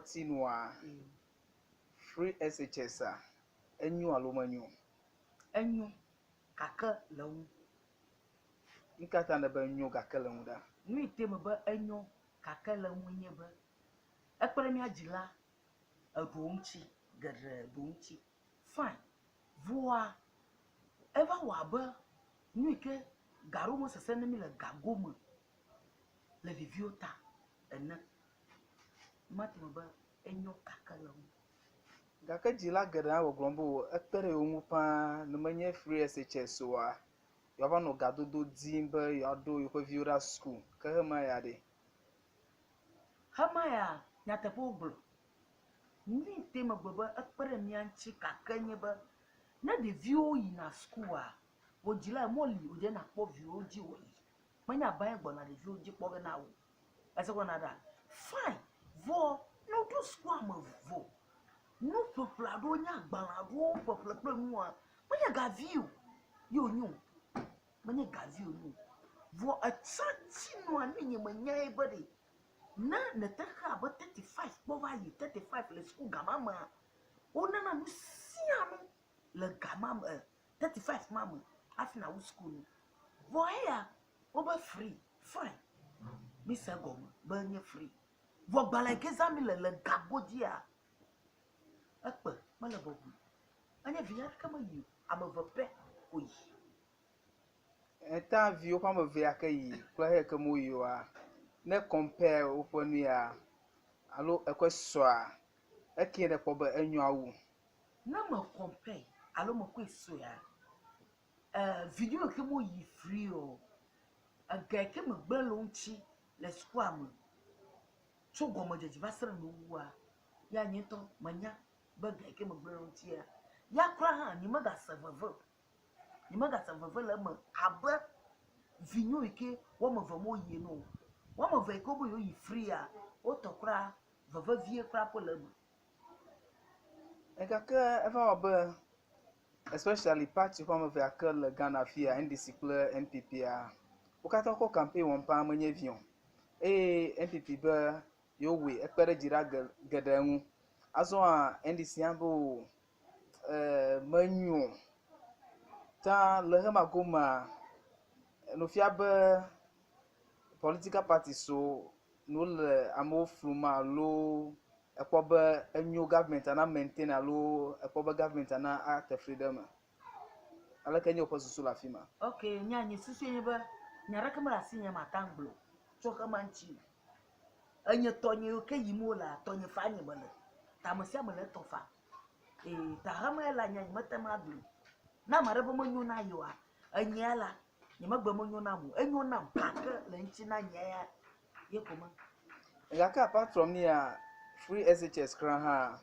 ti nua, Free SHS-a, enyo alo menyo o? Enyo gake le ŋu. Nu ka ta nèbe enyo gake le ŋu ɖa? Nu yi te mebe enyo gake le ŋue nye be, ekpe ɖe mía dzila eɖewo ŋuti geɖe ɖewo ŋuti fine. Vɔa eva wɔ abe nu yi ke ga ɖewo mesesem ne mí le ga gome le ɖeviwo ta ene. Mate ŋu be enyo gake le ŋu. Gake dzila geɖe hã gbɔgblɔm be o ekpe ɖe yewo ŋu ƒãa ne menye free SHS oa, yewoava nɔ gadodo dim be yewoaɖo yewoƒe viwo ɖa suku. Ke hema ya ɖe? Hema ya nyateƒe wogblɔ. Nui te megblɔ be ekpe ɖe mía ŋuti gake nye be ne ɖeviwo yina sukua, wò dzila mɔli wòdze nakpɔ viwo dzi wòli. Menye abe gbɔna ɖeviwo dzi kpɔ ge na wò. Ese gɔme na ɖa? Fine. Vɔ ne woɖo sukua me vɔ, nuƒeƒle aɖewo nye agbalẽ aɖewo ƒeƒle kple nua, menye gavi o ye wònye o. Menye gavi wònye o. Vɔ etsã tsi nua ne nye menyae be ɖe ne nète xe abe 35 kpɔ va yi 35 le suku gama mea, wonana nu sia nu le gama me, 35 ma me hafi nàwu suku nu. Vɔ eya wobe free, fine, mise egɔme be enye free. Vɔ gbalẽ yi ke zãm mile le ga godzia, ekpe mele bɔbɔe o. Enye vi aɖeke meyi o, ame eve pɛ ko yi. Eta viwo ƒe ame evea ke yi kple xexe ke mewoyi oa, ne compare woƒe nu ya alo ekɔe sɔa, ekee nèkpɔ be enyoa wu? Ne me compare alo mekɔe sɔea, e video yi ke mewoyi free o, ega yi ke megblẽ le wo ŋuti le sukua me tso gɔmedzedze va se ɖe nuwuwua, ya nye ŋutɔ menya be ga yi ke megblẽ le wo ŋutia, ya kura hã nyemegase veve o. Nyemegase veve le eme abe vinyewo yi ke woame eve mewoyi ene o. Woame eve yi ke wobe yewoyi free-a, wotɔ kura veve vie kura ƒe le eme. Gake eva wɔ abe especially party ƒe ame evea ke le Ghana afia, NDC kple NPP-a, wo katã wokɔ campaign wɔm ƒãa menye vi o. Eye NPP be yewowɔe ekpe ɖe dziɖa geɖe ŋu. Azɔa NDC hã be o menyo o. Ta le xema gomea, enu fia be political parties wo ne wole amewo flum alo ekpɔ be enyo government na maintain alo ekpɔ be government na ate fli ɖe eme. Aleke nye woƒe susu le afi ma? Ok, nya nye susue nye be nya ɖeke mele asinye mate ŋu agblɔ o tso xema ŋuti o. Enye tɔnye yiwo ke yim wolea, tɔnye faa nye mele. Ta ame sia ame le etɔ faa. Ee, ta xema ya la nya nyemete ŋu agblɔe o. Ne ame aɖe be menyo na yewoa, enyea la, nyemegbe menyo nam o. Enyo nam gake le ŋuti na nye ya ye ko me. Gake apart from mía free SHS kura hã,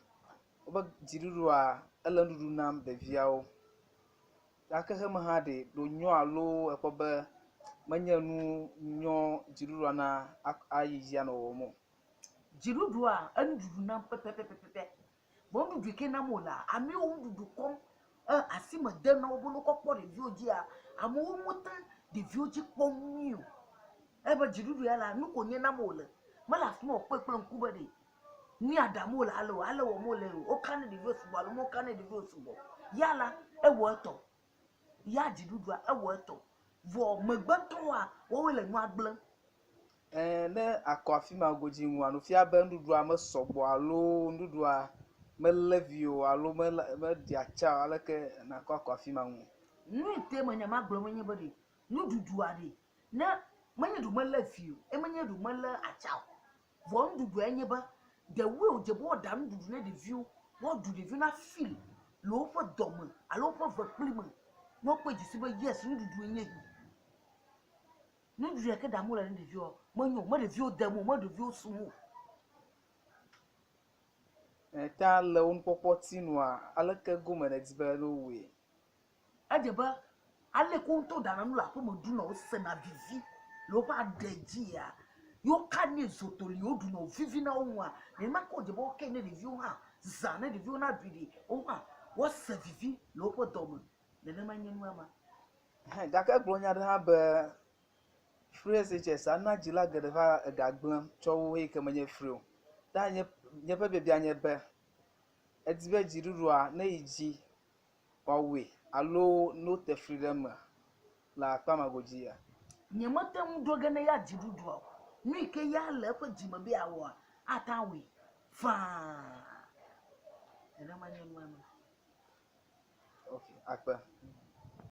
wobe dziɖuɖua ele nuɖuɖu nam ɖeviawo. Gake xeme hã ɖe ɖo nyɔ alo ekpɔ be menye nu nyɔ dziɖuɖua na ayi dzi anɔ wɔwɔm o. Dziɖuɖua enuɖuɖu nam pɛpɛpɛpɛpɛ. Vɔ nuɖuɖu yi ke nam wolea, amewo nuɖuɖu kɔm e asi me dem na wo be ne wokɔ kpɔ ɖeviwo dzia, amewo mete ɖeviwo dzi kpɔm nyuie o. Ebe dziɖuɖu ya la, nu ko nye nam wòle. Mele afi ma o kpɔe kple ŋku be ɖe nu ya ɖam wole ale o, ale wɔm wole o, woka ne ɖeviwo sugbɔ alo meka ne ɖeviwo sugbɔ o. Ya la, ewɔ etɔ. Ya dziɖuɖua, ewɔ etɔ. Vɔ megbetɔwoa, woawoe le nua gblẽm. Ɛ̃, ne akɔ afi ma godzi ŋua, nu fia be nuɖuɖua mesɔ gbɔ alo nuɖuɖua melé vi o alo mele meɖi atsa o. Aleke nàkɔ akɔ afi ma ŋu? Nu yi te me nya ma gblɔm enye be ɖe nuɖuɖua ɖe ne menye ɖe melé vi o eye menye ɖe melé atsa o. Vɔ nuɖuɖua enye be the way wòdze be woaɖa nuɖuɖu ne ɖeviwo, woaɖu ɖeviwo na feel le woƒe dɔme alo woƒe vekpli me ne wokpɔe dze si be yes nuɖuɖue nye yi. Nuɖuɖu ya ke ɖam wole ne ɖeviwoa, menyo o, me ɖeviwo dem o, me ɖeviwo sum o. Ta le wo nukpɔkpɔ ti nua, aleke gome nèdi be ne wowɔe? Edze be ale ke wo ŋutɔ ɖana nu le aƒeme ɖuna, wosena vivi le woƒe aɖe dzia, ye wokanɛ zotoli woɖuna wòvivina wo ŋua, nenema ke wòdze be woakae ne ɖeviwo hã zã ne ɖeviwo naɖui ɖe, woawo hã woase vivi le woƒe dɔme. Nenema nye nua ma. Hẽ, gake egblɔ nya aɖe hã be free SHS ana dzila geɖe va ega gblẽm tsɔ wu eyi ke menye free o. Ta nye nye ƒe biabia nye be, edi be dziɖuɖua ne yi dzi woawɔe alo ne wote fli ɖe eme le akpa ma godzia? Nyemete ŋu ɖo ge ne ya dziɖuɖua o. Nu yi ke ya le eƒe dzime be yeawɔa, ate ŋu awɔe faa. Nenema nye nua me. Ok, akpe.